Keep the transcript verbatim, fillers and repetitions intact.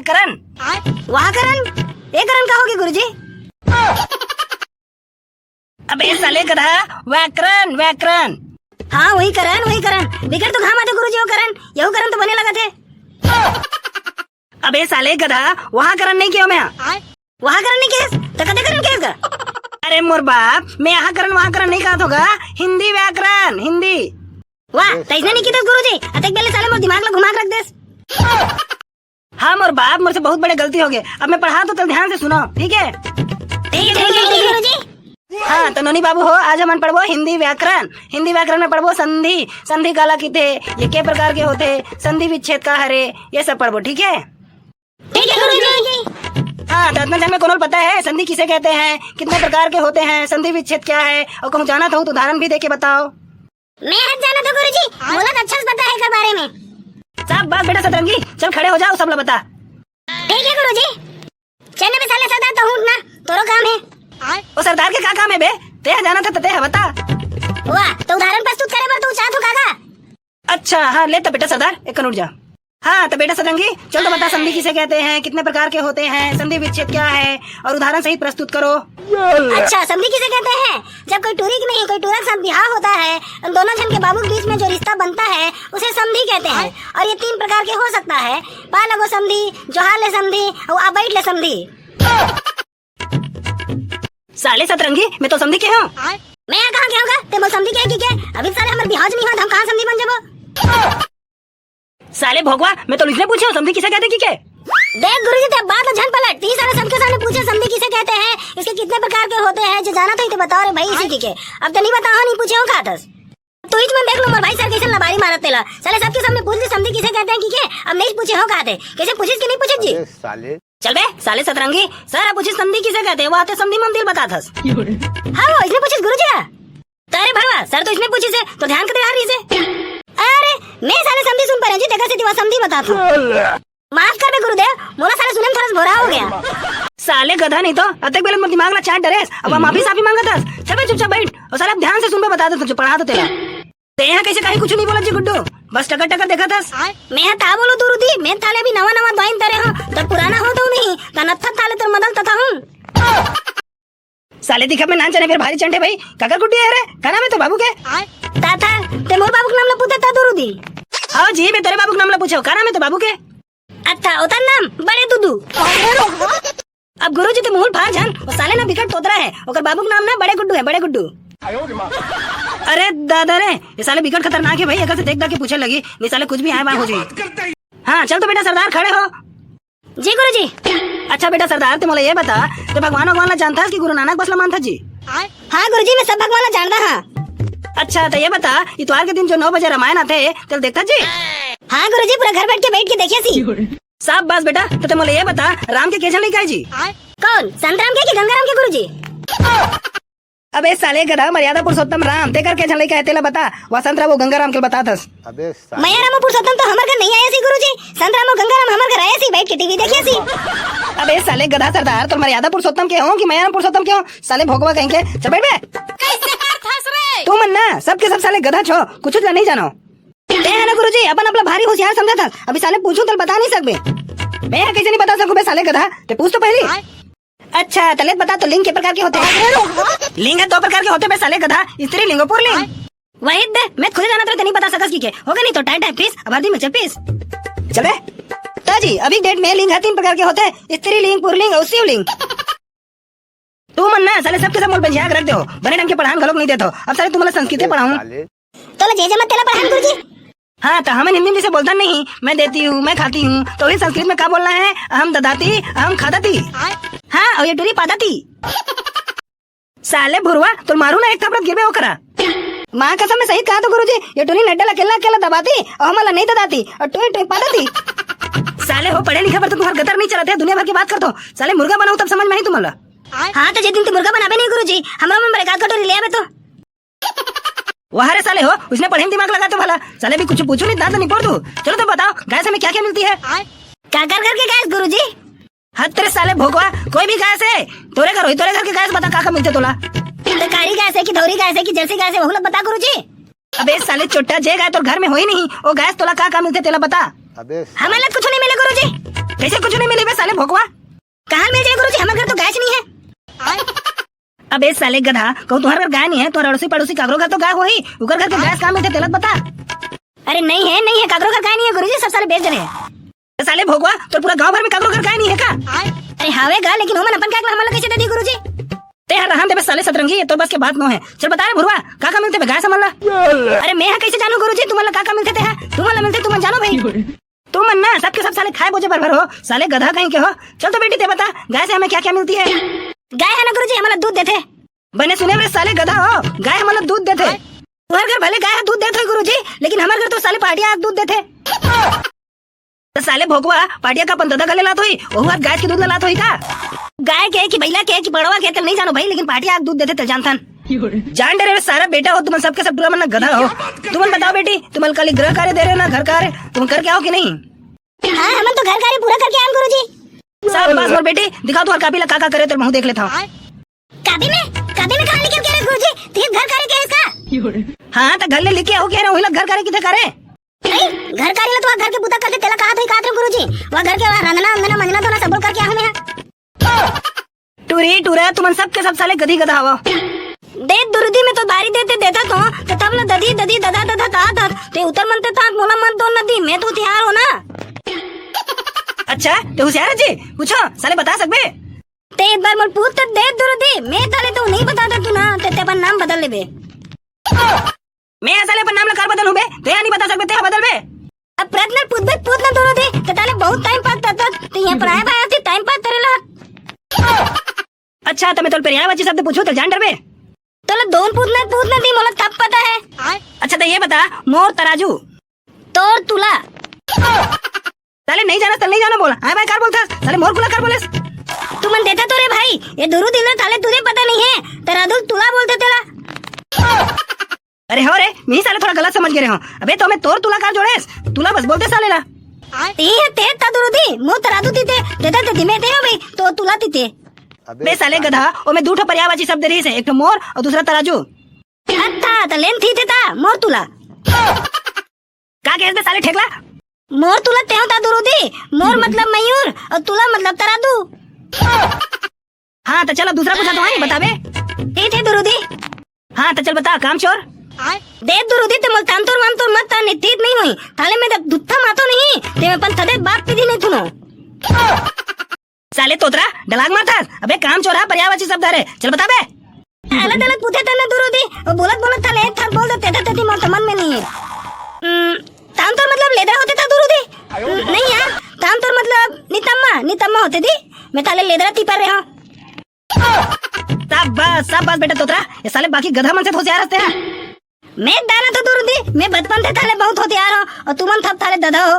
करण। वाह करण, ये करण का होगे गुरुजी? अबे साले गधा, व्याकरण, व्याकरण। हाँ, वही करण, वही करण। बिकट तो घाम आथे गुरुजी, वो करण, यहू करण तो बने लगथे। अबे साले गधा, वहाँ करण नहीं किया मैं। वहाँ करण नहीं किया, तो कते करण किया इसका? अरे मोर बाप, मैं यहाँ करण, वहाँ करण नहीं कहा होगा, हिंदी व्याकरण, हिंदी। वाह, तो इसने नहीं की दस गुरुजी, अतेक बेले साले मोर दिमाग ला घुमा के रख देस। हाँ मोर बाप, मोर से बहुत बड़े गलती होगे। अब मैं पढ़ा तो तल ध्यान से सुनो, ठीक है? ठीक है, ठीक है, ठीक है, गुरुजी। हाँ, तो नोनी बाबू हो, आज हमन पढ़बो हिंदी व्याकरण। हिंदी व्याकरण में पढ़बो संधि, संधि काला किथे, ये के प्रकार के होथे, संधि विच्छेद का हरे, ये सब पढ़बो, ठीक है? ठीक है गुरुजी। हाँ, तो इतना जन में कोनो ल पता है संधि किसे कहते हैं, कितने प्रकार के होते हैं, संधि विच्छेद क्या है, और कहूँ जानत हो तो उदाहरण भी दे के बताओ। मैं हर जानत हो गुरुजी, मोला तो अच्छा से पता है एकर बारे में। शाबाश बेटा सतरंगी, चल खड़े हो जाओ, सब ला बता। ठीक है गुरुजी। चल ना बे साले सरदार, तो उठ ना, तोरो काम है। ओ सरदार के का काम है बे? ते ह जानत ह त ते ह बता। वाह, तो उदाहरण प्रस्तुत करे बर तू चाहत हो काका? अच्छा, हाँ, ले तो बेटा सरदार, एक उठ जा। हाँ, तो बेटा सतरंगी, चल तो बता, संधि किसे कहते हैं, कितने प्रकार के होते हैं, संधि विच्छेद क्या है, और उदाहरण सहित प्रस्तुत करो। अच्छा, संधि किसे कहते हैं? जब कोई टूरी के नहीं, कोई टूरा के साथ बिहाव होता है, उन दोनों जन के बाबू के बीच में जो रिश्ता बनता है, उसे संधि कहते हैं। और ये तीन प्रकार के हो सकता है, पा लगो संधि, जोहार ले संधि, और आ बैठ ले संधि। साले सतरंगी, मैं तो समधी के हूँ। मैं यहाँ कहाँ के हूँ गा? ते मोर समधी के है कि के? अभी साले हमर बिहाव नहीं हुआ, हम कहाँ समधी बन जाबो? साले भोगवा, मैं तो इसने पूछे हूँ, समधी किसे कहते कि के? देख गुरुजी, ते बात ला झन पलट। ती साले सबके सामने पूछे समधी किसे कहते हैं, इसके कितने प्रकार के होते हैं, जो जाना था तो बताओ रे भाई, इसी की के। अब तो नहीं बताओ, नहीं पूछे हूँ कहा थस। तू ही मन देख लो मोर भाई सर कैसे लबारी मारत तेला। साले सबके सामने पूछ ली समधी किसे कहते हैं कि के? अब नहीं पूछे हो कहा थे। कैसे पूछिस कि नहीं पूछिस जी? अबे साले। चल बे, साले सतरंगी, सर ह पूछिस समधी किसे कहते हैं, वो आते समधी मंदिर बता थस। हाँ, वो इसने पूछिस गुरुजी ला। तो अरे भरवा, सर तो इसने पूछिस है, तो ध्यान कते आ रही से? अरे, मैं साले समधी सुन पा रहे जी, देखा से दिवा समधी बता था। माफ कर बे गुरुदेव, मोला साले सुने में थोड़ा सा भोरा हो गया। साले गधा नहीं तो, अतेक बेले मोर दिमाग ला चाट डरेस, अब माफी साफी मांगत हस। चल बे चुपचाप बैठ, और साले अब ध्यान से सुन बे बता दे तुझे, पढ़ा तो तेरा। ते यहाँ कैसे कहीं कुछ नहीं बोला जी गुड्डू, बस टकर टकर देखा थस। मैं यहाँ का बोलूं दुरुदी, मैं थाले अभी नवा नवा ज्वाइन करे हूँ, तो पुराना हो तो नहीं, तनत्था थाले तोर मदल तथा हूँ। साले दिखा में नान चने फिर भारी चंटे भाई, काकर गुड्डी है रे, का नाम है तो बाबू के? ताथा, ते मोर बाबू के नाम ला पूछे था दुरुदी। हाँ जी, मैं तेरे बाबू के नाम ला पूछे हूँ, का नाम है तो बाबू के? अच्छा, ओतर नाम बड़े दुदू। अब गुरुजी ते मुहुल फार झन, वो साले ना बिकट तोतरा है, ओकर बाबू के नाम ना बड़े गुड्डू है, बड़े गुड्डू। अरे दादा रे, ये साले बिकट खतरनाक है भाई, अगर से देख देख के पूछे लगी, नहीं साले कुछ भी आए बाय हो जाए। हाँ, चल तो बेटा सरदार खड़े हो। जी गुरुजी। अच्छा बेटा सरदार, ते मोला ये बता, ते भगवान भगवान ला जानता है कि गुरु नानक बस ला मानता जी? हाँ गुरुजी, मैं सब भगवान ला जानता हाँ। अच्छा, तो ये बता, इतवार के दिन जो नौ बजे रामायण आते है, तेल देखता जी? हाँ गुरुजी, पूरा घर बैठ के, बैठ के देखिए सी। शाबाश बेटा, तो ते मोला ये बता, राम के के झन लइका है जी? कौन? संतराम के कि गंगाराम के गुरुजी? अबे साले गधा, मर्यादा पुरुषोत्तम राम, तेकर के झन लइका है, तेला बता। वसंत राम वो गंगाराम के बता थस। अबे साले। मया राम पुरुषोत्तम तो हमर घर नहीं आया सी गुरुजी। संत राम और गंगाराम हमर घर आया सी, बैठ के टीवी देखिए सी। अबे साले गधा सरदार, तो मर्यादा पुरुषोत्तम के हो कि मया राम पुरुषोत्तम के हो? साले भोगवा कहीं के, चल बैठ बे। कैसे कर थस रे? तू मन ना, सबके सब साले गधा छो, कुछ ला नहीं जानो। ते है ना गुरुजी, अपन अपना भारी होशियार समझा था। अभी साले पूछूं तो बता नहीं सकबे। मैं कैसे नहीं बता सकूं बे साले गधा? ते पूछ तो पहली। अच्छा, तले बता तो लिंग के प्रकार के होते हैं? लिंग है दो प्रकार के होते बे साले गधा, स्त्री लिंग और पुरलिंग। वही दे, मैं खुद जाना तो नहीं बता सकस की के। हो गया नहीं तो टाइम टाइम फीस, अब हर दिन में पीस। चले। तो जी, अभी डेट में लिंग है तीन प्रकार के होते हैं, स्त्री लिंग, पुरलिंग और शिवलिंग। तू मन ना साले सबके सब मोल बंझिया के रख दे हो, बने ढंग के पढ़ान घलोक नहीं देत हो। अब साले तुमला संस्कृत पढ़ाऊं। साले। तोला जे जे मत तेला पढ़ान गुरुजी। हाँ, तो हमन हिंदी में से बोलता नहीं, मैं देती हूँ, मैं खाती हूँ, तो वही संस्कृत में क्या बोलना है? अहम ददाती, अहम खादाती। हाँ, और ये टूरी पादाती। साले भुरवा, तो मारू ना एक थपड़त गिरबे ओकरा। माँ कसम मैं सही कहा तो गुरुजी, ये टूरी नड्डा ला अकेला अकेला दबाती, और हमला नहीं ददाती, और टूरी टूरी पादाती। साले हो पढ़े लिखे पर तो तुम्हार गतर नहीं चलत है, दुनिया भर की बात कर दो। साले मुर्गा बनाओ तब समझ में आई तुम्हाला। हाँ, तो जे दिन तू मुर्गा बनाबे नहीं गुरुजी, हमरा मन बर एक आध कटोरी ले आबे तो। वाह रे साले हो, उसने पढ़े में दिमाग लगा तो भला। साले भी कुछ पूछो नहीं, दांत निपोड़ दूं। चलो तो बताओ, गाय से हमें क्या क्या मिलती है? काकर घर के गाय गुरुजी? हद तेरे साले भोगवा, कोई भी गाय से। तोरे घर होई, तोरे घर के गाय से बता का का मिलते तोला। तो कारी गाय से कि धौरी गाय से कि जर्सी गाय से, वहू लोग बता गुरुजी। अबे साले चोट्टा, जे गाय तोर घर में होई नहीं, वो गाय से तोला का का मिलते तेला बता। अबे साले। हमें लग कुछ नहीं मिले गुरुजी। कैसे कुछ नहीं मिली बे साले भोकवा? कहाँ मिल जाए गुरुजी, हमर घर तो गायच नहीं है। अबे साले गधा, कहूँ तुहर घर गाय नहीं है, तुहर अड़ोसी पड़ोसी काकरो घर तो गाय होही, उकर घर के गाय से का मिलथे तेला त बता। अरे नहीं है, नहीं है, काकरो घर गाय नहीं है गुरुजी, सब साले बेच दे रहे हैं। साले भोगवा, तोर पूरा गांव भर में काकरो घर गाय नहीं है का? अरे हावे गा, लेकिन ओमन अपन गाय ला हमन ला कैसे दे दी गुरुजी? ते हर रहन देबे साले सतरंगी, ये तोर बस के बात नो है। चल बता रे भुरवा, का का मिलथे बे गाय से हमन ला? अरे मैं हा कैसे जानू गुरुजी, तुमन ला का का मिलथे ते हा? तुमन ला मिलथे तुमन जानो भाई। तुमन ना सबके सब साले खाए बोजे भर भर हो, साले गधा कहीं के हो। चल तो बेटी ते बता, गाय से हमें क्या क्या मिलती है? गाय है ना गुरुजी, हमन ला दूध देथे। बने सुने रे साले गधा हो, गाय हमन ला दूध देथे। तुहर घर भले गाय हा दूध देत होही गुरुजी, लेकिन हमर घर तो साले पाटिया दूध देथे। त साले भोकवा, पाटिया का अपन ददा घर ले लात होही, ओहू हा गाय के दूध ले लात होही का? गाय के कि बइला के कि पड़वा के, तेला नहीं जानो भाई, लेकिन पाटिया दूध देथे तेला जानथन। जान डरे रे सारा बेटा हो, तुमन सबके सब टूरा मन ना गधा हो। तुमन बताओ बेटी, तुमन खाली गृह कार्य दे रहे हो ना घर कार्य, तुम करके आओ कि नहीं? हाँ, हमन तो घर कार्य पूरा करके आन गुरुजी। शाबाश मोर बेटी, दिखाओ तुहर कापी ला का का करे, तेरे मुंह देख लेता हूँ। कापी में, कापी में कहाँ लिखे के रे गुरुजी? ते घर कार्य के इसका? हाँ, त घर ले लिखे हो कह रहे हो, घर कार्य किथे करे? नहीं, घर कार्य ला तो घर के बुता करथे, तेला कहा थे, कहा थे गुरुजी। वह घर के वह रंधना, अंगना, मंजना, धोना सब करके आहूँ मैं। टूरी, टूरा, तुमन सबके सब साले गधी गधा हवा। दे दुरुदी में तो बारी देते देता तो, ते तब ना ददी, ददी, ददा, ददा कहा था। ते उतर मन ते था, मोला मन तो नदी, मैं तो हथियार हो ना। अच्छा, ते होशियार है जी? पूछो, साले बता सकबे? ते एक बार मोर पूछ त दे दुरुदी, मैं ताले तो नहीं बताता तू ना, ते, ते अपन नाम बदल लेबे। मैं हा साले अपन नाम ला कर बदल हूँ बे, ते हा नहीं बता सकबे, ते हा बदल बे। अब प्रश्न पूछ बे, पूछ ना दुरुदी, ते ताले बहुत टाइम पास करता, ते यहाँ पर आए भाई आती टाइम पास करे ला। अच्छा, तो मैं तोल पर्यायवाची शब्द पूछूं, तो जान डरबे? तोला दोन पूछना, पूछना दी, मोला तब पता है। अच्छा, तो ये बता, मोर तराजू। तोर तुला। साले नहीं जाना, साले नहीं जाना बोला। हाँ भाई, कार बोलता? साले मोर कुला कार बोलेस? तुमन देता तो रे भाई, ये दुरुदी ला साले तुझे पता नहीं है। तराजू तुला बोलते तेला। अरे हो रे, मैं ही साले थोड़ा गलत समझ गए रहे हो। अबे तो मैं तोर तुला कार जोड़ेस? तुला बस बोलते साले ला। ते है ते ता दुरुदी, मोर तराजू तीते, ते ते दिमे ते हो भाई, तो तुला तीते। अबे बे साले गधा, ओ मैं दू ठो पर्यायवाची शब्द रहिस है, एक ठो मोर और दूसरा तराजू। अच्छा, त लेन थी थे ता, मोर तुला। का कहे बे साले ठेकला? मोर तुला तेहो ता दुरुदी, मोर मतलब मयूर और तुला मतलब तराजू। हाँ, तो चलो दूसरा पूछा तो है, बताबे। ठीक है दुरुदी। हाँ, तो चल बता, काम चोर। दे दुरुदी, ते मोल तामतोर वामतोर मत ताने, ठीक नहीं हुई। थाले में जब दुत्था मातो नहीं, ते मैं पंथ दे बाप पीधी नहीं थुनो। साले तोतरा, डलाग मारथस। अबे काम चोर हा पर्यायवाची शब्द हरे। चल बता बे। अलग अलग पूछे थे ना दुरुदी। वो बोलत बोलत थाले एक थाल बोल देते थे, तेती मोर समझ में नहीं है। हम्म, तामतोर मतलब लेदरा होते था दुरुदी? नहीं यार, तामतोर मतलब नितम्मा, नितम्मा होते थी। मैं थाले लेदरा ती पर रहे हूँ। शाबाश, शाबाश बेटा तोतरा, ये साले बाकी गधा मन से तो होशियार हंसते हैं। मैं दाना तो दुरुदी, मैं बचपन से थाले बहुत होशियार हो और तुमन थप थाले दधा हो।